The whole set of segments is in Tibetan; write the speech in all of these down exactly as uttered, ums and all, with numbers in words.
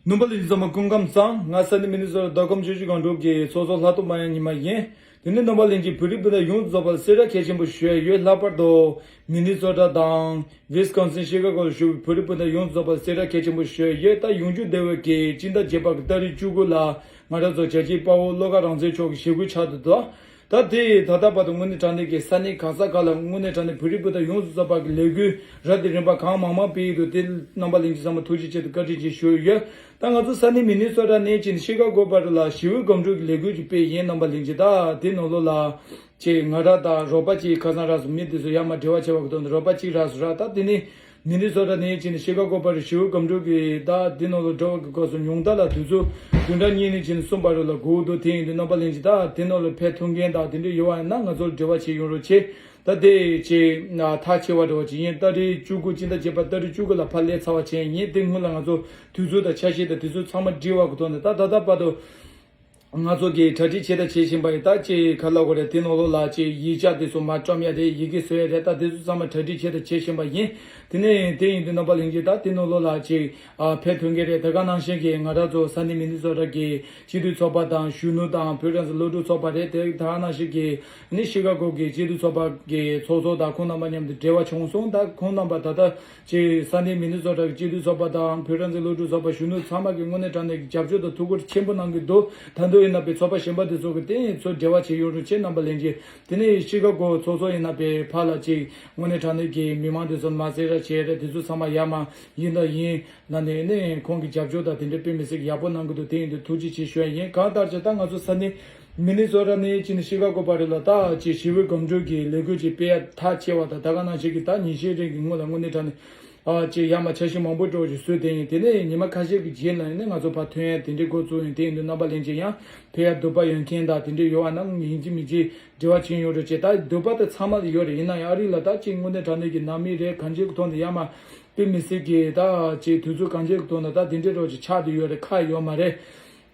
རྣམ་པ་ལྷན་རྒྱས་ཚང་མ་སྐུ་ཁམས་བཟང་། ང་ས་གནས་མི་ནི་སོ་ཊ་ཌོ་ཀོམ་ཆུ་བཞི་སྒང་དྲུག་གི་ཚོགས་གཙོ་ལྷག་ཏུ་མ་ཡང་ཉི་མ་ཡིན། དེ་ནས་རྣམ་པ་ལྷན་རྒྱས་བོད་རིགས་སྤུན་ཟླ་ཡོངས་སུ་རྫོགས་པར་གསལ་བསྒྲགས་གལ་ཆེན་པོ་ཞུ་ཡ་ཡོད། ལྷག་པར་དུ་མི་ནི་སོ་ཊ་དང་ཝི་སི་ཀོན་སིན་ཤི་ཀ་གོ་ལ་བཞུགས་པའི་བོད་རིགས་སྤུན་ཟླ་ཡོངས་སུ་རྫོགས་པར་གསལ་བསྒྲགས་གལ་ཆེན་པོ་ཞུ་ཡ་ཡོད། ད་ཡོང་རྒྱུ་བསྡད་པའི་གི་སྤྱི་ཟླ་བརྒྱད་པ་གི་ཏ་རིག་བཅུ་དགུ་ལ་ང་རང་ཚོ་རྒྱལ་གཅེས་དཔའ་བོ་བློ་དགའ་རང་བཙན་མཆོག་གི་ཞི་རྒོལ་ཆགས་འདུག་ད། ད་དེ་ད་ལྟ་བར་དུ་དངོས་གནས་དྲང་གནས་ཀྱི་ས་གནས་ག་ས་ག་ལ་དངོས་གནས་དྲང་གནས་བོད་རིགས་སྤུན་ཟླ་ཡོངས་སུ་རྫོགས་པ་གི་ལས་འགུལ་རབ་དང་རིམ་པ་གང་མང་མང་སྤེལ་ཡོད་འདུག་དེ་རྣམ་པ་ལྷན་རྒྱས་ཚང་མ་ཐུགས་རྗེ་ཆེ་དང་བཀའ་དྲིན་ཆེ་ཞུ་ཡོད། ད་ང་ཚོ་ས་གནས་མི་ནི་སོ་ཊ་ནས་ཅིག་ཤི་ཀ་གོ་བར་ལ་ཞི་བའི་སྒམ་ཕྲུག་གི་ལས་འགུལ་ཅིག་སྤེལ་ཡིན། རྣམ་པ་ལྷན་རྒྱས་ད་དེ་ནང་ལོགས་ལ་ཅིག་ང་རང་དང་རོགས་པ་གཅིག་ཁ་སང་རག་སོང་། མི་དེ་ཚོ་ཡར་མར་འབྲེལ་བ་བྱས་པ་གི་ཐོག་ནས་རོགས་པ་གཅིག་རག་སོང་ར། ད་དེ་ནས་མི་ནི་སོ་ཊ་ནས་ཕྱིན་ནས་ཤི་ཀ་གོ་བར་ཞི་བའི་སྒམ་ཕྲུག་གི་ད་དེ་ནང་ལ་འགྲོ་བ་གི་སྐབས་སུ་ཉུང་མཐའ་ལ་དུས་ཚོད་བདུན་ཕྲག་གཉིས་ནས་ཕྱིན་ནས་གསུམ་བར་ལ་འགོར་འདུག་དེ་ཡིན་དུས་རྣམ་པ་ལྷན་རྒྱས་ད་དེ་ནང་ལ་ཕེབས་ཐུབ་མཁན་དང་དེ་འདྲ་ཡོད་པ་ཡིན་ན་ང་ཚོར་འབྲེལ་བ་བྱེད་ཡོང་རོགས་བྱེད། ད་དེ་ཅིག་ཐག་ཆེ་བ་འདྲ་བ་ཅིག་ཡིན། ཏ་རིག་བཅུ་དགུ་སྤྱི་ཟླ་བརྒྱད་པ་ཏ་རིག་བཅུ་དགུ་ལ་ཕར་སླེབས་ཚར་བ་བྱས་ཡིན། དེ་སྔོན་ལ་ང་ཚོ་དུས་ཚོད་དང་ཆ་ཤས་དང་དུས་ཚོད་ཚང་མ་འགྲིག་པ་གི་ཐོག་ནས་ད་ད་ལྟ་བར་དུ། ང་ཚོ་གིས་གྲ་སྒྲིག་བྱས་དང་བྱེད་བཞིན་པ་ཡིན། ད་ཅིག་ག་ལབ་དགོས་རེད། དེ་ནང་ལོགས་ལ་ཅིག་ཡིག་ཆ་དེ་ཚོ་མར་བཀྲམ་ཡ་རེད། ཡི་གེ་བཟོ་ཡ་རེད། ད་དེ་ཚོ་ཚང་མ་གྲ་སྒྲིག་བྱས་དང་བྱེད་བཞིན་པ་ཡིན། དེ་ནས་དེ་ཡིན་དུས་རྣམ་པ་ལྷན་རྒྱས་ད་དེ་ནང་ལོགས་ལ་ཅིག་ཨ་ཕེབས་ཐུབ་མཁན་རེད། དེ་ག་ནང་བཞིན་གྱི་ང་རང་ཚོ་ས་གནས་མི་ནི་སོ་ཊ་གི་སྤྱི་འཐུས་ཚོགས་པ་དང་གཞོན་ནུ་དང་བོད་རང་བཙན་སློབ་ཕྲུག་ཚོགས་པ་རེད། དེ་དེ་ག་ནང་བཞིན་གྱི་ནི་ཤི་ཀ་གོ་གི་སྤྱི་འཐུས་ཚོགས་པ་གི་ཚོགས་གཙོ་དང་ཁོང་རྣམ་པ་མཉམ་དུ་འབྲེལ་བ་བྱུང་སོང་། ད་ཁོང་རྣམ་པ་ད་ལྟ་ཅིག་ས་གནས་མི་ནི་སོ་ཊ་གི་སྤྱི་འཐུས་ཚོགས་པ་དང་བོད་རང་བཙན་སློབ་ཕྲུག་ཚོགས་པ་གཞོན་ནུ་ཚང་མ་གི་དངོས་གནས་དྲང་གནས་ཀྱི་རྒྱབ་སྐྱོར་དང་ཐུགས་ཁུར་ཆེན་པོ་གནང་གི་འདུག་ད་དུང་ཡིན་ན་པའི་ཚོགས་པ་གཞན་པ་དེ་ཚོ་གི་དེ་ཚོ་འབྲེལ་བ་བྱེད་ཡོང་རོགས་བྱེད། རྣམ་པ་ལྷན་རྒྱས། དེ་ནས་ཤི་ཀ་གོ་ཚོགས་གཙོ་ཡིན་ན་པའི་ཕར་ལ་ཅིག་དངོས་གནས་དྲང་གནས་ཀྱི་མི་མང་དེ་ཚོ་མར་གསལ་བསྒྲགས་བྱས་རེད། དེ་ཚོ་ཚང་མ་ཡར་མར་ཡིན་དང་ཡིན་ལ་ནས་ནས་ཁོང་གི་རྒྱབ་སྐྱོར་དང་དེ་འདྲ་དཔེ་མི་སྲིད་ཀྱི་ཡག་པོ་གནང་གི་འདུག་དེ་ཡིན་དུས་ཐུགས་རྗེ་ཆེ་ཞུ་ཡ་ཡིན། གང་ལྟར་ཅིག་ད་ང་ཚོ་ས་གནས་མི་ནི་སོ་ཊ་ནས་ཕྱིན་ནས་ཤི་ཀ་གོ་བར་ལ་ད་ཅིག་ཞི་བའི་སྒམ་ཕྲུག་གི་ལས་འགུལ་ཅིག་སྤེལ་ཡ་ཐག་ཆེ་བ་དང་། ད་ག་ནང་བཞིན་གྱི་ད་ཉིན་ཤས་རིང་གི་སྔོན་ལ་དངོས་གནས་དྲང་གནས་ཨ་ཅིག་ཡར་མར་འཆར་གཞི་མང་པོ་འགྲོ་བཞིན་བཟོས་བསྡད་ཡིན། དེ་ནས་ཉི་མ་ཁ་ཤས་ཀྱི་རྗེས་ལ་ཡིན་ན་ང་ཚོ་ཕར་ཐོན་ཡ་དེ་འདྲའི་འགོ་བཙུགས་ཡིན། དེ་ཡིན་དུས་རྣམ་པ་ལྷན་རྒྱས་ཡང་ཕེབས་ཡ་འདོད་པ་ཡོད་མཁན་དང་དེ་འདྲ་ཡོད་པ་ན་ཡིན་གཅིག་མིན་གཅིག་འབྲེལ་བ་བྱེད་ཡོང་རོགས་བྱེད། ད་འདོད་པ་དེ་ཚང་མ་ལ་ཡོད་རེད། ཡིན་ན་ཡང་ཨ་རི་ལ་ད་ཅིག་དངོས་གནས་དྲང་གནས་ཀྱི་ནང་མི་རེད། གང་ཅིའི་ཐོག་ནས་ཡར་མར་དཔེ་མི་སྲིད་ཀྱི་ད་ཅིག་དུས་ཚོད་གང་ཅིའི་ཐོག་ནས་ད་དེ་འདྲའི་རོགས་ཅིག་ཆགས་བསྡད་ཡོད་རེད། ཁག་ཡོད་མ་རེད།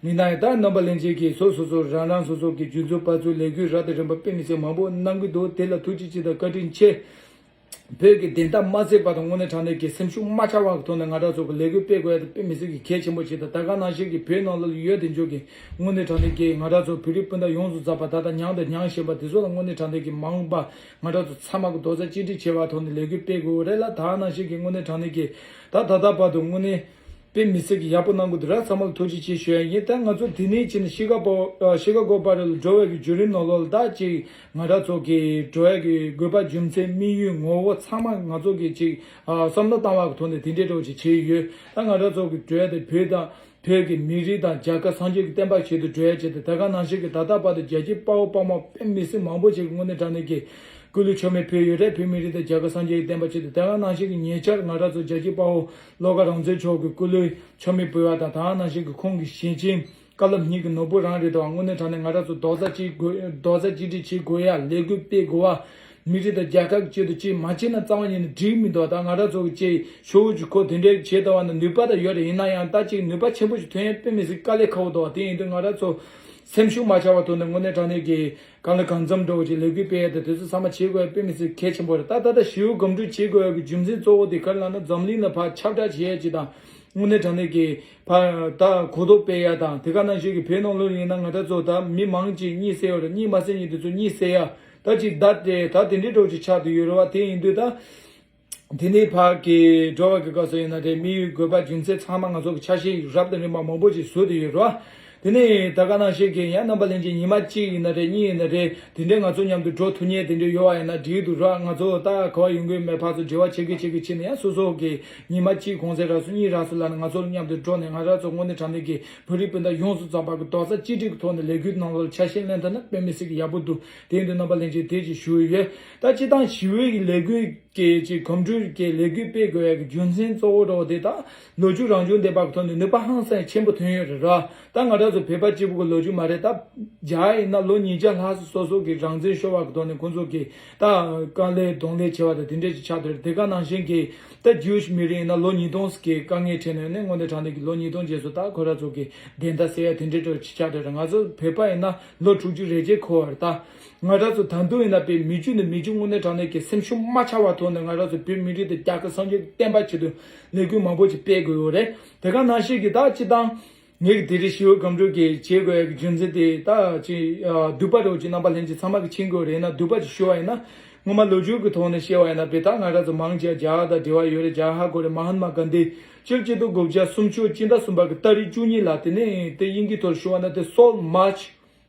ཡིན་ན་ཡང་ད་རྣམ་པ་ལྷན་རྒྱས་ཀྱིས་སོ་སོ་སོ་རང་རང་སོ་སོ་གི་རྒྱུ་མཚན་ཕར་ཚུར་ལས་འགུལ་རབ་དང་རིམ་པ་དཔེ་མི་སྲིད་མང་པོ་གནང་གི་འདུག་དེ་ལ་ཐུགས་རྗེ་ཆེ་དང་བཀའ་དྲིན་ཆེ། བོད་ཀྱི་བདེན་མཐའ་མ་བརྩད་པ་དང་དངོས་གནས་དྲང་གནས་ཀྱི་སེམས་ཤུགས་མ་ཆག་པ་གི་ཐོག་ནས་ང་རང་ཚོ་གི་ལས་འགུལ་སྤེལ་དགོས་ཡ་དེ་དཔེ་མི་སྲིད་ཀྱི་གལ་ཆེན་པོ་ཞིག་དང་། ད་ག་ནང་བཞིན་གྱི་བོད་ནང་ལ་ཡོད་དེ་འཇོག་གི་དངོས་གནས་དྲང་གནས་ཀྱི་ང་རང་ཚོ་བོད་རིགས་སྤུན་ཟླ་ཡོངས་སུ་རྫོགས་པ་ད་ལྟ་མྱངས་དང་མྱངས་བཞིན་པ་དེ་ཚོ་ལ་དངོས་གནས་དྲང་གནས་ཀྱི་མ་འོངས་པ་ང་རང་ཚོ་ཚང་མ་གི་རྡོག་རྩ་གཅིག་སྒྲིལ་བྱེད་པ་ཐོག་ནས་ལས་འགུལ་སྤེལ་དགོས་རེད་ལ། ད་ག་ནང་བཞིན་གྱི་དངོས་གནས་དྲང་གནས་ཀྱི་ད་ད་ལྟ་བར་དུ་དངོས་གནས་དཔེ་མི་སྲིད་ཀྱི་ཡག་པོ་གནང་གི་འདུག་ར། ཚང་མ་ལ་ཐུགས་རྗེ་ཆེ་ཞུ་ཡ་ཡིན། ད་ང་ཚོ་དེ་ནས་ཕྱིན་ནས་ཤི་ཀ་པོ་ཨ་ཤི་ཀ་གོ་བར་ལ་འགྲོ་བའི་གི་བརྒྱུད་རིམ་ནང་ལོགས་ལ་ད་ཅིག་ང་རང་ཚོ་གི་འགྲོ་ཡ་གི་དགོས་པ་རྒྱུ་མཚན་དམིགས་ཡུལ་ངོ་བོ་ཚང་མ་ང་ཚོ་གི་ཅིག་ཨ་བསམ་བློ་བཏང་བ་གི་ཐོག་ནས་དེ་འདྲའི་འདྲ་བོ་ཅིག་བྱས་ཡོད། ད་ང་རང་ཚོ་གི་འགྲོ་ཡ་དེ་བོད་དང་བོད་ཀྱི་མི་རིགས་དང་རྒྱལ་ཁབ་སངས་རྒྱས་ཀྱི་བསྟན་པ་ཆེད་དུ་འགྲོ་ཡ་ཆེད་དུ། ད་ག་ནང་བཞིན་གྱི་ད་ལྟ་བར་དུ་རྒྱལ་གཅེས་དཔའ་བོ་དཔའ་མོ་དཔེ་མི་སྲིད་མང་པོ་ཅིག་གི་དངོས་གནས་དྲང་གནས་ཀྱི་སྐུ་ལུས་མཆོད་མེ་ཕུལ་ཡོད་རེད། བོད་མི་རིགས་དང་རྒྱལ་ཁབ་སངས་རྒྱས་ཀྱི་བསྟན་པ་ཆེད་དུ། ད་ག་ནང་བཞིན་གྱི་ཉེ་ཆར་ང་རང་ཚོ་རྒྱལ་གཅེས་དཔའ་བོ་བློ་དགའ་རང་བཙན་མཆོག་གི་སྐུ་ལུས་མཆོད་མེ་ཕུལ་བ་དང་། ད་ག་ནང་བཞིན་གྱི་ཁོང་གི་ཞལ་ཆེམས་བཀའ་སློབ་གཉིས་ཀྱི་ནོར་བུ་རང་རེད་དོ། དངོས་གནས་དྲང་གནས་ང་རང་ཚོ་རྡོག་རྩ་གཅིག་དགོས། རྡོག་རྩ་གཅིག་སྒྲིལ་བྱེད་དགོས་ཡ། ལས་འགུལ་སྤེལ་དགོས་བ། མི་རིགས་དང་རྒྱལ་ཁབ་ཀྱི་ཆེད་དུ་ཅིག་མ་བྱས་ན་རྩ་བ་ཉིད་ནས་འགྲིག་མི་འདུག་ད་ང་རང་ཚོ་གི་ཅིག་ཤོག་བུ་ཅིག་ཁོ་དེ་འདྲའི་བྱས་བཏང་བ་ན་ནུས་པ་ད་ཡོད་རེད། ཡིན་ན་ཡང་ད་ཅིག་ནུས་པ་ཆེན་པོ་ཞིག་ཐོན་ཡ་དཔེ་མི་སྲིད་དཀའ་ལས་ཁག་པོ་འདུག་དེ་ཡིན་དུས་ང་རང་ཚོ་སེམས་ཤུགས་མ་ཆག་པ་ཐོག་ནས་དངོས་གནས་དྲང་གནས་ཀྱི་གང་ལ་གང་འཚམ་འདྲ་བོ་ཅིག་ལས་འགུལ་སྤེལ་ཡ་དང་དེ་ཚོ་ཚང་མ་བྱེད་དགོས་ཡ་དཔེ་མི་སྲིད་གལ་ཆེན་པོ་རེད། ད་ད་ལྟ་ཞི་བའི་སྒོམ་སྒྲུབ་བྱེད་དགོས་ཡ་གི་རྒྱུ་མཚན་གཙོ་བོ་དེ་ག་རེ་ལབ་ན་འཛམ་གླིང་ལ་ཕར་ཁྱབ་བསྒྲགས་བྱེད་ཡ་ཅིག་དང་། དངོས་གནས་དྲང་གནས་ཀྱི་ཕར་ད་གོ་རྟོགས་སྤེལ་ཡ་དང་། དེ་ག་ནང་བཞིན་གྱི་བོད་ནང་ལོགས་ཡིན་ན་ང་རང་ཚོ་ད་མི་མང་ཅིག་གཉིད་སད་ཡོད་རེད། གཉིད་མ་སད་མཁན་དེ་ཚོ་གཉིད་སད་ཡ། ད་ཅིག་ད་དེ་ད་དེ་འདྲའི་འདྲ་བོ་ཅིག་ཆགས་བསྡད་ཡོད་རེད་བ། དེ་ཡིན་དུས་ད་དེ་ནས་ཕར་གྱི་འགྲོ་བ་གི་སྐབས་སུ་ཡིན་ན་རེད། དམིགས་ཡུལ་དགོས་པ་རྒྱུ་མཚན་ཚང་མ་ང་ཚོ་གི་ཆ་ཤས་རབ་དང་རིམ་པ་མང་པོ་ཅིག་བཟོས་བསྡད་ཡོད་རེད་བ། དེ་ནས་ད་ག་ནང་བཞིན་གྱི་ཡང་རྣམ་པ་ལྷན་རྒྱས་ཉི་མ་གཅིག་ཡིན་ན་རེད། གཉིས་ཡིན་ན་རེད། དེ་འདྲའི་ང་ཚོ་མཉམ་དུ་འགྲོ་ཐུབ་མཁན་དེ་འདྲ་ཡོད་པ་ཡིན་ན་འགྲིག་འདུག་ར། ང་ཚོ་ད་ག་བ་ཡོང་གི་མེད། ཕར་ཚུར་འབྲེལ་བ་བྱེད་གི་བྱེད་གི་བྱེད་ནས་ཡང་སོ་སོ་གི་ཉི་མ་གཅིག་གུང་སེང་རག་སོང་། གཉིས་རག་སོང་ལབ་ནས་ང་ཚོ་མཉམ་དུ་འགྲོ་ནས་ང་རང་ཚོ་དངོས་གནས་དྲང་གནས་ཀྱི་བོད་རིགས་སྤུན་ཟླ་ཡོངས་སུ་རྫོགས་པ་གི་རྡོག་རྩ་གཅིག་སྒྲིལ་གྱི་ཐོག་ནས་ལས་འགུལ་ནང་ལོགས་ལ་ཆ་ཤས་ལེན་ཐུབ་ན་དཔེ་མི་སྲིད་ཀྱི་ཡག་པོ་འདུག་དེ་ཡིན་དུས་རྣམ་པ་ལྷན་རྒྱས་དེ་ཅིག་ཞུ་ཡི་ཡོད། ད་སྤྱིར་བཏང་ཞི་བའི་གི་ལས་འགུལ་གི་ཅིག་གོམ་བགྲོད་ཀྱི་ལས་འགུལ་སྤེལ་དགོས་ཡ་གི་རྒྱུ་མཚན་གཙོ་བོ་འདྲ་བོ་དེ་ད་ལོ་རྒྱུས་རང་བྱུང་ལྡན་པ་གི་ཐོག་ནས་ནུས་པ་ཧང་སང་ཆེན་པོ་ཐོན་ཡོད་རེད་ར། ད་ང་རང་ཚོ་བོད་པ་གཅིག་པུ་གི་ལོ་རྒྱུས་མ་རེད། ད་རྒྱ་ཡིན་ན་ལོ་ཉིས་བརྒྱ་ལྷག་སོ་སོ་གི་རང་བཙན་ཤོར་བ་གི་ཐོག་ནས་ཁོང་ཚོ་གི་ད་དཀའ་ལས་གདོང་ལེན་བྱས་པ་དང་དེ་འདྲས་ཅིག་ཆགས་བསྡད་རེད། དེ་ག་ནང་བཞིན་གི་ད་ཇིའུ་ཤི་མི་རིགས་ཡིན་ན་ལོ་ཉིས་སྟོང་གི་དཀའ་ངལ་འཕྲད་ནས་ནས་དངོས་གནས་དྲང་གནས་ཀྱི་ལོ་ཉིས་སྟོང་རྗེས་སུ་ད་ཁོ་རང་ཚོ་གི་བདེན་མཐའ་གསལ་ཡ་དེ་འདྲས་འདྲ་ཅིག་ཆགས་བསྡད་རེད། ང་ཚོ་བོད་པ་ཡིན་ན་ལོ་དྲུག་ཅུ་རེ་བརྒྱད་འཁོར་བ་རེད། ད་ང་རང་ཚོ་ད་དུང་ཡིན་ན་པའི་མི་རྒྱུ་ནས་མི་རྒྱུ་དངོས་གནས་དྲང་གནས་ཀྱི་སེམས་ཤུགས་མ་ཆག་པ་ཐོག་ཐོག་ནས་ང་རང་ཚོ་བོད་མི་རིགས་དང་རྒྱལ་ཁབ་སངས་རྒྱས་ཀྱི་བསྟན་པ་ཆེད་དུ་ལས་འགུལ་མང་པོ་ཞིག་སྤེལ་དགོས་ཡོད་རེད། དེ་ག་ནང་བཞིན་གྱི་ད་སྤྱི་བཏང་ངེད་ཀྱི་དེ་རིང་ཞི་བའི་སྒམ་དྲུག་གི་བྱེད་དགོས་ཡག་གི་རྒྱུ་མཚན་དེ་ད་ཅི་འདུས་པ་རེད་ཅིག་རྣམ་པ་ལྷན་རྒྱས་ཚང་མ་གི་མཁྱེན་དགོས་རེད་ན། འདུས་པ་ཅིག་ཞུ་བ་ཡིན་ན། སྔོན་མ་ལོ་རྒྱུས་ཀྱི་ཐོག་ནས་བཤད་པ་ཡིན་ན། དཔེ་ད་ང་རང་ཚོ་མང་ཆེ་རྒྱ་གར་དང་འབྲེལ་བ་ཡོད་རེད། རྒྱ་གར་སྐོར་རེད། མ་ཧཱ་ཏ་མ་གྷན་དྷི་ཕྱི་ལོ་གཅིག་སྟོང་དགུ་བརྒྱ་སུམ་ཅུ་སྤྱི་ཟླ་གསུམ་པ་གི་ཏ་རིག་བཅུ་གཉིས་ལ། དེ་ནས་དེ་དབྱིན་ཇིའི་ཐོག་ཞུ་བ་ན་དེ་Salt March,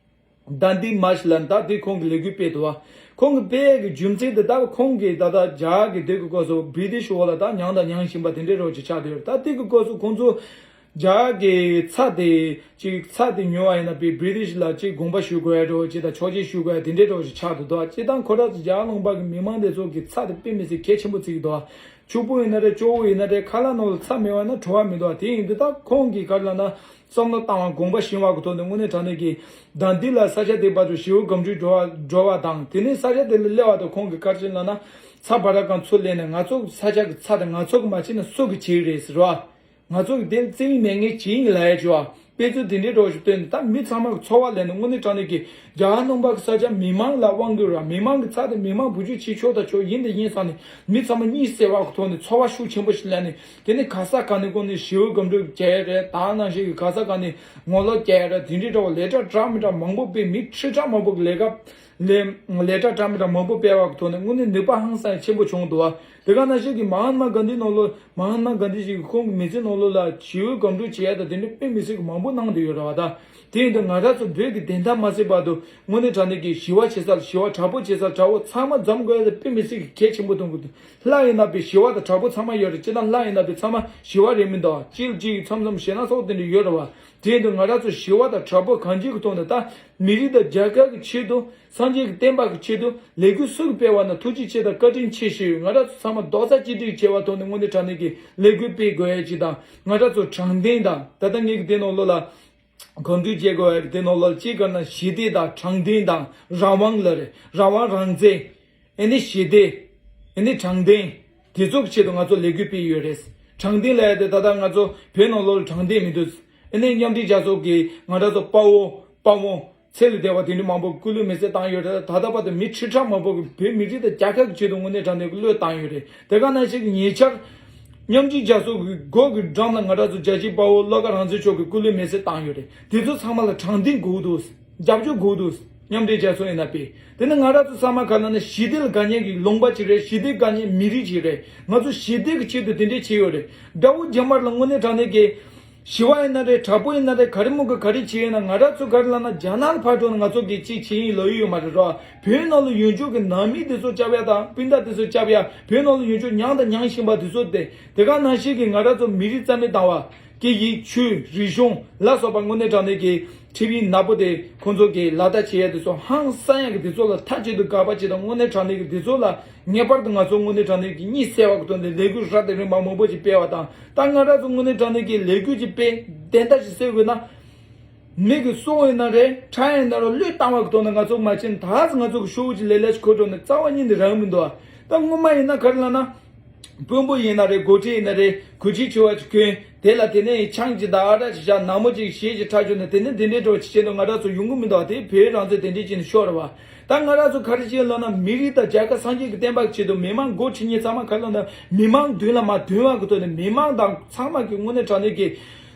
Dandi March ལབ་ནས་ད་དེ་ཁོང་གི་ལས་འགུལ་སྤེལ་འདུག་བ། ཁོང་གི་སྤེལ་ཡག་གི་རྒྱུ་མཚན་དེ་ད་ཁོང་གིས་ད་ལྟ་རྒྱ་གར་གྱི་དེ་གི་སྐབས་སུ་བྷི་རི་ཊིཤ་འོག་ལ་ད་མྱངས་དང་མྱང་བཞིན་པ་དེ་འདྲའི་རོགས་ཅིག་ཆགས་བསྡད་ཡོད་རེད། ད་དེ་གི་སྐབས་སུ་ཁོང་ཚོ་རྒྱ་གར་གྱི་ཚྭ་དེ་ཅིག་ཚྭ་དེ་ཉོ་བ་ཡིན་ན་བྷི་རི་ཊིཤ་ལ་ཅིག་དགོངས་པ་ཞུ་དགོས་ཡ་འདྲ་བོ་ཅིག་དང་ཆོག་མཆན་ཞུ་དགོས་ཡ་དེ་འདྲའི་འདྲ་བོ་ཅིག་ཆགས་འདུག་དོ། སྤྱིར་བཏང་ཁོ་རང་ཚོ་རྒྱ་གར་ལུང་པ་གི་མི་མང་དེ་ཚོ་གི་ཚྭ་དེ་དཔེ་མི་སྲིད་གལ་ཆེན་པོ་བརྩི་གི་འདུག་ཕྱུག་པོ་ཡིན་ན་རེད། སྐྱོ་བོ་ཡིན་ན་རེད། ཁ་ལག་ནང་ལ་ཚྭ་མེད་པ་ན་བྲོ་བ་མི་འདུག་དེ་ཡིན་དུས་ད་ཁོང་གིས་ག་རེ་ལབ་ན། བསམ་བློ་བཏང་བ་དགོངས་པ་བཞེས་པ་གི་ཐོག་ནས་དངོས་གནས་དྲང་གནས་ཀྱི་ད་འདི་ལ་ས་ཆ་དེ་བར་དུ་ཞི་བའི་སྒམ་དྲུག་འགྲོ་བ་འགྲོ་བ་དང་། དེ་ནས་ས་ཆ་དེ་ལ་སླེབས་པ་དང་ཁོང་གིས་ག་རེ་བྱས་ལབ་ན། ཚྭ་བར་སྐང་ཚུར་ལེན་ནས་ང་ཚོ་ས་ཆ་གི་ཚྭ་དེ་ང་ཚོ་གི་མ་བྱས་ན་སུ་གི་བྱེད་ཀྱི་རེད་ཟེར་བ། ང་ཚོ་གི་དེ་བཙན་མེད་ངས་བྱེད་ཡིན་ལབ་ཡ་བྱས་བ། དཔེ་མཚོན་དེ་འདྲའི་འདྲ་བོ་ཞིག་བཏོན་ནས་ད་མི་ཚང་མ་གི་ཚོར་བ་ལེན་ནས། དངོས་གནས་དྲང་གནས་ཀྱི་རྒྱ་གར་ནང་པ་གི་ས་ཆ་མི་མང་ལ་དབང་དགོས་ར། མི་མང་གི་ཚྭ་དེ་མི་མང་བུ་བཅུག་བྱེད་ཆོག་ད་ཆོག་ཡིན་དང་ཡིན་བསམ་ནས་མི་ཚང་མ་གཉིད་སད་པ་གི་ཐོག་ནས་ཚོར་བ་ཤུགས་ཆེན་པོ་ཞིག་ལེན་ནས། དེ་ནས་ག་ས་ག་ནས་གོ་ནས་ཞི་བའི་སྒམ་དྲུག་བྱས་རེད། ད་ནང་བཞིན་གྱི་ག་ས་ག་ནས་ངོ་ལོག་བྱས་རེད། དེ་འདྲའི་འདྲ་བོ་ལས་གྲྭ་འདྲ་མི་འདྲ་མང་པོ་སྤེལ། མི་ཁྲི་ཕྲག་མང་པོ་གི་ལས་ཀ་ལས་ལས་གྲྭ་འདྲ་མི་འདྲ་མང་པོ་སྤེལ་བ་གི་ཐོག་ནས་དངོས་གནས་ནུས་པ་ཧང་སང་ཆེན་པོ་བྱུང་འདུག་བ། དེ་ག་ནང་བཞིན་གྱི་མ་ཧཱ་ཏ་མ་གྷན་དྷི་ནང་ལོགས་མ་ཧཱ་ཏ་མ་གྷན་དྷི་ཞིག་གིས་ཁོང་གི་མི་ཚེ་ནང་ལོགས་ལ་ཞི་བའི་སྒམ་དྲུག་བྱེད་ཡ་དང་དེ་འདྲའི་དཔེ་མི་སྲིད་ཀྱི་མང་པོ་གནང་བསྡད་ཡོད་རེད་བ། ད་དེ་ཡིན་དུས་ང་རང་ཚོ་བོད་ཀྱི་བདེན་མཐའ་མ་གསལ་བར་དུ་དངོས་གནས་དྲང་གནས་ཀྱི་ཞི་བ་བྱེད་ས་ལ་ཞི་བ། དྲག་པོ་བྱེད་ས་ལ་དྲག་པོ། ཚང་མ་འཛོམས་དགོས་ཡ་དེ་དཔེ་མི་སྲིད་ཀྱི་གལ་ཆེན་པོ་མཐོང་གི་འདུག་ལྷ་ཡིན་ན་བི་ཞི་བ་དང་དྲག་པོ་ཚང་མ་ཡོད་རེད། སྤྱིར་བཏང་ལྷ་ཡིན་ན་བི་ཚང་མ་ཞི་བ་རེད་མི་འདུག་གཅིག་ལ་གཅིག་མཚམས་མཚམས་ཞེད་སྣང་ཚ་པོ་དེ་འདྲ་ཡོད་རེད་བ། དེ་ཡིན་དུས་ང་རང་ཚོ་ཞི་བ་དང་དྲག་པོ་གང་ཅིའི་ཐོག་ནས་ད་མི་རིགས་དང་རྒྱལ་ཁབ་ཀྱི་ཆེད་དུ། སངས་རྒྱས་ཀྱི་བསྟན་པ་གི་ཆེད་དུ་ལས་འགུལ་སུ་གིས་སྤེལ་བ་ན་ཐུགས་རྗེ་ཆེ་དང་བཀའ་དྲིན་ཆེ་ཞུ། ང་རང་ཚོ་ཚང་མ་རྡོག་རྩ་གཅིག་སྒྲིལ་བྱས་པ་ཐོག་ནས་དངོས་གནས་དྲང་གནས་ཀྱི་ལས་འགུལ་སྤེལ་དགོས་ཡ་ཅིག་དང་། ང་རང་ཚོ་དྲང་བདེན་དང་། ད་ལྟ་ངེད་ཀྱི་དེ་ནང་ལོགས་ལ་གང་འདུལ་བྱེད་དགོས་ཡ་གི་དེ་ནང་ལོགས་ལ་གཅིག་ག་ན་ཞི་བདེ་དང་དྲང་བདེན་དང་རང་དབང་ལ་རེད། རང་དབང་རང་བཙན། ཨེ་ནི་ཞི་བདེ། ཨེ་ནི་དྲང་བདེན། དེ་ཚོ་གི་ཆེད་དུ་ང་ཚོ་ལས་འགུལ་སྤེལ་ཡོད་རེད། དྲང་བདེན་ལབ་ཡ་དེ་ད་ལྟ་ང་ཚོ་བོད་ནང་ལོགས་ལ་དྲང་བདེན་མི་འདུག་ཨེ་ནི་མཉམ་འབྲེལ་རྒྱལ་ཚོགས་ཀྱིས་ང་རང་ཚོ་དཔའ་བོ་དཔའ་མོ་ཚེ་ལས་འདས་པ་དེ་འདྲ་མང་པོ་སྐུ་ལུས་མེ་སྲེག་བཏང་ཡོད་རེད། ད་ལྟ་བར་དུ་མི་ཁྲི་ཕྲག་མང་པོ་གིས་བོད་མི་རིགས་དང་རྒྱལ་ཁབ་ཀྱི་ཆེད་དུ་དངོས་གནས་དྲང་གནས་ཀྱི་བློས་བཏང་ཡོད་རེད། དེ་ག་ནང་བཞིན་གྱི་ཉེ་ཆར་མཉམ་འབྲེལ་རྒྱལ་ཚོགས་ཀྱི་སྒོ་གི་འགྲམ་ལ་ང་རང་ཚོ་རྒྱལ་གཅེས་དཔའ་བོ་བློ་དགའ་རང་བཙན་མཆོག་གིས་སྐུ་ལུས་མེ་སྲེག་བཏང་ཡོད་རེད། དེ་ཚོ་ཚང་མ་ལ་དྲང་བདེན་དགོས་འདུག་རྒྱབ་སྐྱོར་དགོས་འདུག་མཉམ་འབྲེལ་རྒྱལ་ཚོགས་ཡིན་ན་དཔེ། དེ་ནི་ང་རང་ཚོ་ཚང་མ་ག་ལ་ན་ཞི་བདེ་ལ་དགའ་མཁན་གྱི་ལུང་པ་ཅིག་རེད། ཞི་བདེ་དགའ་མཁན་མི་རིགས་ཅིག་རེད། ང་ཚོ་ཞི་བདེ་གི་ཆེད་དུ་དེ་འདྲས་བྱས་ཡོད་རེད། དགྲ་བོ་རྗེས་མར་ལ་དངོས་གནས་དྲང་གནས་ཀྱི་ཞི་བ་ཡིན་ན་རེད། དྲག་པོ་ཡིན་ན་རེད། ག་རེ་མོ་གི་ག་རེ་བྱས་ཡོད་ན། ང་རང་ཚོ་ག་རེ་ལབ་ན་རྒྱ་ནག་ལ་ཕར་འགྲོ་ན་ང་ཚོ་གི་ཅིག་བྱེད་ཡིན་ལབ་ཡོད་མ་རེད་རོ། བོད་ནང་ལ་ཡོད་འཇོག་གི་ནང་མི་དེ་ཚོ་སྐྱབས་ཡ་དང་སྤུན་ཟླ་དེ་ཚོ་སྐྱབས་ཡ། བོད་ནང་ལ་ཡོད་འཇོག་མྱངས་དང་མྱང་བཞིན་པ་དེ་ཚོ་དེ། དེ་ག་ནང་བཞིན་གྱི་ང་རང་ཚོ་མི་རིགས་རྩ་མེད་བཏང་བ། སྐད་ཡིག་ཆོས་རིག་གཞུང་ལ་སོགས་པ་དངོས་གནས་དྲང་གནས་ཀྱི་ཁྲིམས་ཡིག་ནག་པོ་དེ་ཁོང་ཚོ་གིས་ལག་བསྟར་བྱེད་ཡ་དེ་ཚོ་ཧང་སང་ཡ་གི་དེ་ཚོ་ལ་མཐའ་གཅིག་ཏུ་དགག་པ་བྱེད་དང་། དངོས་གནས་དྲང་གནས་ཀྱི་དེ་ཚོ་ལ་ངེས་པར་དུ་ང་ཚོ་དངོས་གནས་དྲང་གནས་ཀྱི་གཉིད་སད་པ་གི་ཐོག་ནས་ལས་འགུལ་རབ་དང་རིམ་པ་མང་པོ་ཞིག་སྤེལ་བ་དང་། ད་ང་རང་ཚོ་དངོས་གནས་དྲང་གནས་ཀྱི་ལས་འགུལ་ཅིག་སྤེལ། བདེན་མཐའ་ཞིག་གསལ་དགོས་ན། མི་གི་སྲོག་ཡིན་ན་རེད། ཁྲག་ཡིན་ན་རེད། བློས་བཏང་བ་གི་ཐོག་ནས་ང་ཚོ་མ་བྱས་ན་ད་ང་ཚོ་གི་ཤོག་བུ་ཅིག་ལས་ལས་ཅིག་འཁོར་འགྲོ་ནས་རྩ་བ་ཉིད་ནས་རག་གི་མི་འདུག་ད་སྔོན་མ་ཡིན་ན་ག་རེ་ལབ་ན། དཔོན་པོ་ཡིན་ན་རེད། འགོ་ཁྲིད་ཡིན་ན་རེད། གོས་ཆེན་ཆེ་བ་ཅིག་གོན། དེ་ལ་དེ་ནས་ཆང་ཅིག་དང་ཨ་རག་ཅིག་བཞག་ནག་མོ་ཅིག་གཞས་ཅིག་འཁྲབ་བཅུག་ནས་དེ་ནས་དེ་འདྲའི་འགྲོ་ཅིག་བྱས་ནས་ང་རང་ཚོ་ཡོང་གི་མི་འདུག་དེ་བོད་རང་བཙན་དེ་འདྲས་བྱས་ནས་ཤོར་བ། ད་ང་རང་ཚོ་ག་རེ་བྱས་ལབ་ན། མི་རིགས་དང་རྒྱལ་ཁབ་སངས་རྒྱས་ཀྱི་བསྟན་པ་གི་ཆེད་དུ་མི་མང་འགོ་ཁྲིད་མཁན་ཚང་མ་ག་རེ་ལབ་ན། མི་མང་མདུན་ལ་མ་དོན་བ་གི་ཐོག་ནས་མི་མང་དང་ཚང་མ་གི་དངོས་གནས་དྲང་གནས་ཀྱི་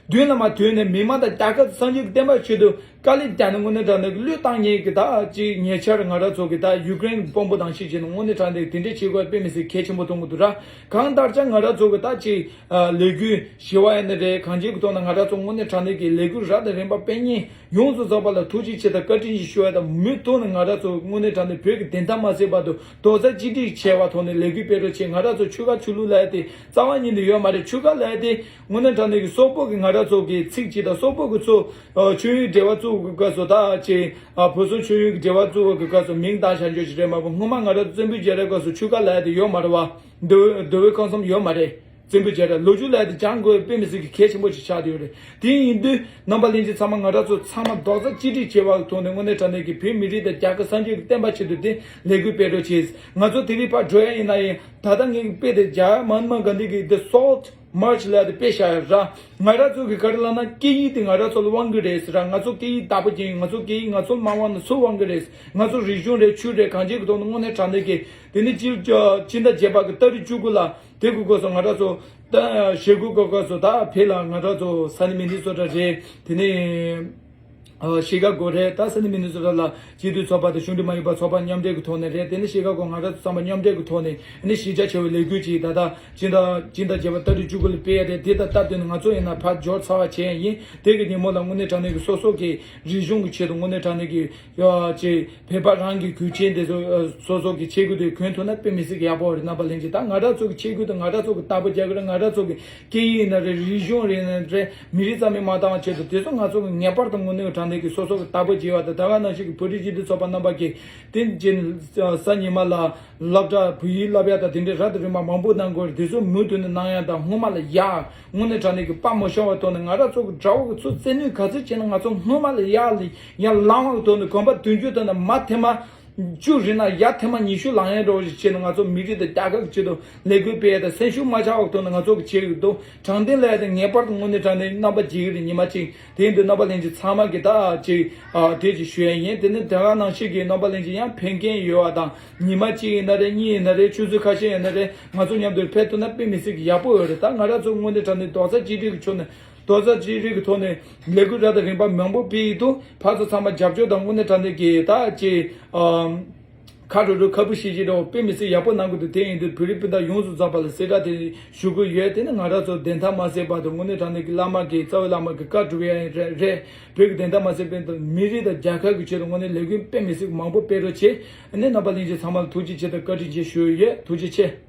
མདུན་ལ་མ་དོན་ནས་མི་མང་དང་རྒྱལ་ཁབ་སངས་རྒྱས་ཀྱི་བསྟན་པ་གི་ཆེད་དུ་དཀའ་ལས་བརྒྱབ་ནས་དངོས་གནས་དྲང་གནས་ཀྱི་བློས་བཏང་མཁན་གྱི་ད་ཅིག་ཉེ་ཆར་ང་རང་ཚོ་གི་ད་ཡུཀ་རེན་གྱི་དཔོན་པོ་དང་ཞིག་བྱས་ནས་དངོས་གནས་དྲང་གནས་དེ་འདྲས་བྱེད་དགོས་དཔེ་མི་སྲིད་གལ་ཆེན་པོ་མཐོང་གི་འདུག་ར། གང་ལྟར་ཀྱང་ང་རང་ཚོ་གི་ད་ཅིག་ལས་འགུལ་ཞི་བ་ཡིན་ན་རེད། གང་ཅིའི་གི་ཐོག་ནས་ང་རང་ཚོ་དངོས་གནས་དྲང་གནས་ཀྱི་ལས་འགུལ་རབ་དང་རིམ་པ་སྤེལ་མཁན་ཡོངས་སུ་རྫོགས་པ་ལ་ཐུགས་རྗེ་ཆེ་དང་བཀའ་དྲིན་ཞུ་བ་དང་། མུ་མཐུད་ནས་ང་རང་ཚོ་དངོས་གནས་དྲང་གནས་བོད་ཀྱི་བདེན་མཐའ་མ་གསལ་བར་དུ་རྡོག་རྩ་གཅིག་སྒྲིལ་བྱས་པ་ཐོག་ནས་ལས་འགུལ་སྤེལ་རོགས་བྱེད། ང་རང་ཚོ་ཆོལ་ཁ་ཆོས་ལུགས་ལབ་ཡ་དེ་རྩ་བ་ཉིད་ནས་ཡོད་མ་རེད། ཆོལ་ཁ་ལབ་ཡ་དེ་དངོས་གནས་དྲང་གནས་ཀྱི་སོག་པོ་གི་ང་རང་ཚོ་གི་ཚིག་ཅིག་དང་། སོག་པོ་གི་ཚོ་ཨ་ཆོས་ཡོན་འབྲེལ་བ་བཙུགས་པའི་སྐབས་སུ་ད་ཅིག་ཨ་བོད་སོག་ཆོས་ཡོན་གྱི་འབྲེལ་བ་བཙུགས་པའི་སྐབས་སུ་མིང་བཏགས་བྱ་རྒྱུ་ཞིག་རེད་མ་གཏོགས། སྔོན་མ་ང་རང་ཚོ་བཙན་པོའི་རྒྱལ་རབས་སྐབས་སུ་ཆོལ་ཁ་ལབ་ཡ་དེ་ཡོད་མ་རེད་བ། འདོད་འདོད་པའི་ཁམས་གསུམ་ཡོད་མ་རེད། བཙན་པོའི་རྒྱལ་རབས་ལོ་རྒྱུས་ལ་དེ་སྦྱང་དགོས་དཔེ་མི་སྲིད་ཀྱི་གལ་ཆེན་པོ་ཞིག་ཆགས་བསྡད་ཡོད་རེད། དེ་ཡིན་དུས་རྣམ་པ་ལྷན་རྒྱས་ཚང་མ་ང་རང་ཚོ་ཚང་མ་རྡོག་རྩ་གཅིག་སྒྲིལ་བྱས་པ་ཐོག་ནས་དངོས་གནས་དྲང་གནས་ཀྱི་བོད་མི་རིགས་དང་རྒྱལ་ཁབ་སངས་རྒྱས་ཀྱི་བསྟན་པ་ཆེད་དུ་དེ་ལས་འགུལ་སྤེལ་རོགས་བྱེད། ང་ཚོ་དེ་རིང་ཕར་འགྲོ་ཡ་ཡིན་ན་ཡང་། ད་ལྟ་ངས་དཔེ་དེ་རྒྱ་མ་ཧཱ་ཏ་མ་གྷན་དྷི་གི་The Salt མར་ཆི་ལབ་དེ་དཔེ་བཞག་ཡོད་ར། ང་རང་ཚོ་གི་ག་རེ་ལབ་ན་སྐད་ཡིག་དེ་ང་རང་ཚོ་ལ་དབང་གི་རེད་ཟེར་ར། ང་ཚོ་སྐད་ཡིག་བདག་པོ་བྱེད་ཡིན། ང་ཚོ་སྐད་ཡིག་ང་ཚོ་ལ་མ་དབང་ན་སུ་དབང་གི་རེད། ང་ཚོ་རིག་གཞུང་རེད། ཆོས་རེད། གང་ཅིའི་གི་ཐོག་ནས་དངོས་གནས་དྲང་གནས་ཀྱི་དེ་ནི་སྤྱི་སྤྱི་ཟླ་བརྒྱད་པ་གི་ཏ་རིག་བཅུ་དགུ་ལ་དེ་གི་སྐོར་སོ་ང་རང་ཚོ་ད་ཞེ་དགུ་གི་སྐོར་སོ་ད་ཕེ་ལ་ང་རང་ཚོ་ས་གནས་མི་ནི་སོ་ཊ་རེད། དེ་ནི་ཤི་ཀ་གོ་རེད། ད་ས་གནས་མི་ནི་སོ་ཊ་ལ་སྤྱི་འཐུས་ཚོགས་པ་དང་གཞུང་འབྲེལ་མ་ཡིན་པ་ཚོགས་པ་མཉམ་འབྲེལ་གྱི་ཐོག་ནས་རེད། དེ་ནི་ཤི་ཀ་གོ་ང་རང་ཚོ་ཚང་མ་མཉམ་འབྲེལ་གྱི་ཐོག་ནས་ནི་གཞིས་ཆགས་ཆེ་བའི་ལས་འགུལ་ཅིག་ད་ལྟ་སྤྱི་ཟླ་སྤྱི་ཟླ་བརྒྱད་པ་ཏ་རིག་བཅུ་དགུ་ལ་སྤེལ་ཡ་རེད། དེ་ད་སྟབས་བསྟུན་ནས་ང་ཚོ་ཡིན་ན་ཕར་འབྱོར་ཚར་བ་བྱས་ཡིན། དེ་གི་ཉིན་མོ་ལ་དངོས་གནས་དྲང་གནས་ཀྱི་སོ་སོ་གི་རིག་གཞུང་གི་ཆེད་དུ་དངོས་གནས་དྲང་གནས་ཀྱི་ཡ་ཅེ་བོད་པ་རང་གི་རྒྱུ་ཆེན་དེ་ཚོ་སོ་སོ་གི་ཆས་གོས་དེ་གོན་ཐུབ་ན་དཔེ་མི་སྲིད་ཀྱི་ཡག་པོ་རེད། རྣམ་པ་ལྷན་རྒྱས། ད་ང་རང་ཚོ་གི་ཆས་གོས་དང་ང་རང་ཚོ་གི་བདག་པོ་རྒྱག་གི་རེད། ང་རང་ཚོ་གི་སྐད་ཡིག་ཡིན་ན་རེད། རིག་གཞུང་རེད་ན་རེད། མི་རིགས་རྩ་མེད་མ་བཏང་བ་ཆེད་དུ་དེ་ཚོ་ང་ཚོ་གི་ངེས་པར་དུ་དངོས་གནས་དྲང་གནས་ཀྱི་སོ་སོ་གི་བདག་པོ་བྱེད་པ་དང་། ད་ག་ནང་བཞིན་གྱི་བོད་རིགས་སྤྱི་མཐུན་ཚོགས་པ་རྣམ་པ་གིས་དེ་རྗེས་གཟའ་ཉི་མ་ལ་སློབ་གྲྭ་བོད་ཡིག་སློབ་ཡ་དང་དེ་འདྲའི་རབ་དང་རིམ་པ་མང་པོ་གནང་དགོས་རེད། དེ་ཚོ་མུ་མཐུད་ནས་གནང་ཡ་དང་སྔོན་མ་ལ་ཡ་དངོས་གནས་དྲང་གནས་ཀྱི་དཔའ་མི་ཤོར་བ་ཐོག་ནས་ང་རང་ཚོ་གི་དགྲ་བོ་གི་ཚོ་རྩལ་ནུས་ག་ཚོད་བྱས་ན་ང་ཚོ་སྔོན་མ་ལ་ཡ་ལ་ཡ་ལངས་བ་གི་ཐོག་ནས་གོམ་པ་བདུན་ཅུ་ཐོག་ནས་མ་ཐེངས་མ་བཅུ་རེད་ན་ཡ་ཐེངས་མ་ཉི་ཤུ་ལངས་ཡ་འགྲོ་བ་ཞིག་བྱས་ནས་ང་ཚོ་མི་རིགས་དང་རྒྱལ་ཁབ་ཀྱི་ཆེད་དུ་ལས་འགུལ་སྤེལ་ཡ་དང་སེམས་ཤུགས་མ་ཆག་པ་གི་ཐོག་ནས་ང་ཚོ་གི་བྱེད་ཀྱི་འདུག་དྲང་བདེན་ལ་ཡ་དེ་ངེས་པར་དུ་དངོས་གནས་དྲང་བདེན་རྣམ་པ་བརྗེ་གི་རེད། ཉི་མ་གཅིག་དེ་ཡིན་དུས་རྣམ་པ་ལྷན་རྒྱས་ཚང་མ་གི་ད་ཅིག་ཨ་དེ་ཅིག་ཞུ་ཡ་ཡིན། དེ་ནི་དེ་ག་ནང་བཞིན་གྱི་རྣམ་པ་ལྷན་རྒྱས་ཡང་ཕན་མཁན་ཡོད་པ་དང་། ཉི་མ་གཅིག་ཡིན་ན་རེད། གཉིས་ཡིན་ན་རེད། ཆུ་ཚོད་ཁ་ཤས་ཡིན་ན་རེད། ང་ཚོ་མཉམ་དུ་ཕེབས་ཐུབ་ན་དཔེ་མི་སྲིད་ཀྱི་ཡག་པོ་ཡོད་རེད། ད་ང་རང་ཚོ་དངོས་གནས་དྲང་གནས་རྡོག་རྩ་གཅིག་སྒྲིལ་གྱི་ཕྱོགས་ནས་རྡོག་རྩ་གཅིག་སྒྲིལ་གྱི་ཐོག་ནས་ལས་འགུལ་རབ་དང་རིམ་པ་མང་པོ་སྤེལ་ཡི་འདུག་ཕར་ཚུར་ཚང་མ་རྒྱབ་སྐྱོར་དང་དངོས་གནས་དྲང་གནས་ཀྱི་ད་ཅིག་ཨམ། ཁ་དྲོ་དྲོ་ཁ་བུ་ཤིག་ཤིག་འདྲ་བོ་དཔེ་མི་སྲིད་ཡག་པོ་གནང་གི་འདུག་དེ་ཡིན་དུས་བོད་རིགས་སྤུན་ཟླ་ཡོངས་སུ་རྫོགས་པ་ལ་གསལ་བསྒྲགས་དེ་ཞུ་གི་ཡོད། དེ་ནི་ང་རང་ཚོ་བདེན་མཐའ་མ་གསལ་བར་དུ་དངོས་གནས་དྲང་གནས་ཀྱི་བླ་མ་གི་རྩ་བའི་བླ་མ་གི་བཀའ་སྒྲུབ་ཡ་ཡིན་རེད། རེད། བོད་ཀྱི་བདེན་མཐའ་མ་གསལ་བར་དུ་མི་རིགས་དང་རྒྱལ་ཁབ་ཀྱི་ཆེད་དུ་དངོས་གནས་ལས་འགུལ་དཔེ་མི་སྲིད་མང་པོ་སྤེལ་རོགས་བྱེད། ཨ་ནི་རྣམ་པ་ལྷན་རྒྱས་ཚང་མ་ལ་ཐུགས་རྗེ་ཆེ་དང་བཀའ་དྲིན་ཆེ་ཞུ་ཡི་ཡོད། ཐུགས་རྗེ་ཆེ།